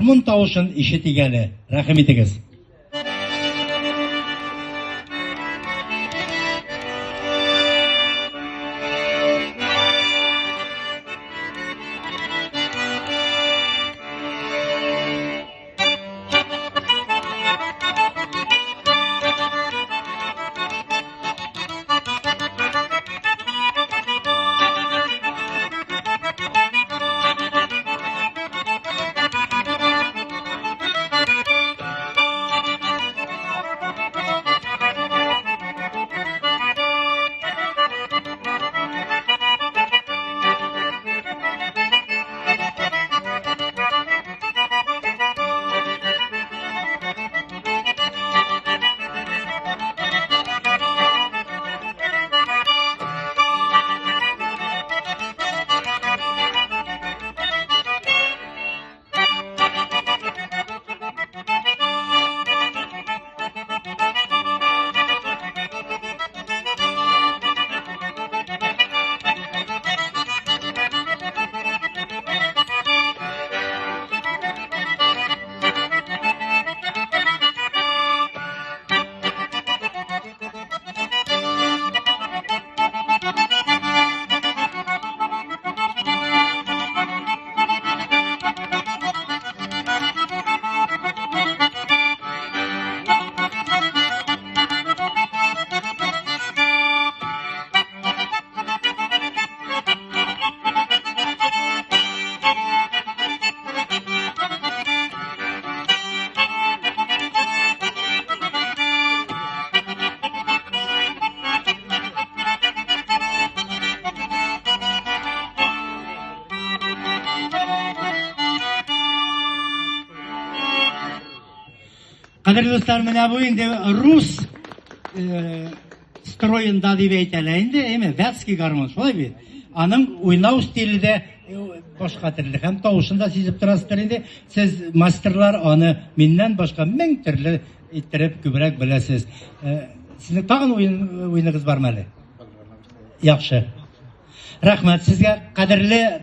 Гармун тавышын ишетик әле, рәхим итегез. Кадерле дуслар, менә бу инде рус э, строенда дип әйтәләр инде, әйме, вятский гармун, шулай бит? Аның уйнау стиле дә э, башка төрле һәм тавышын да сизеп торасыздыр инде. Сез мастерлар аны миннән башка мең төрле иттереп күбрәк беләсез. Э, сезнең тагын уен уеныгыз бармы әле? Яхшы. Рәхмәт сезгә, кадерле.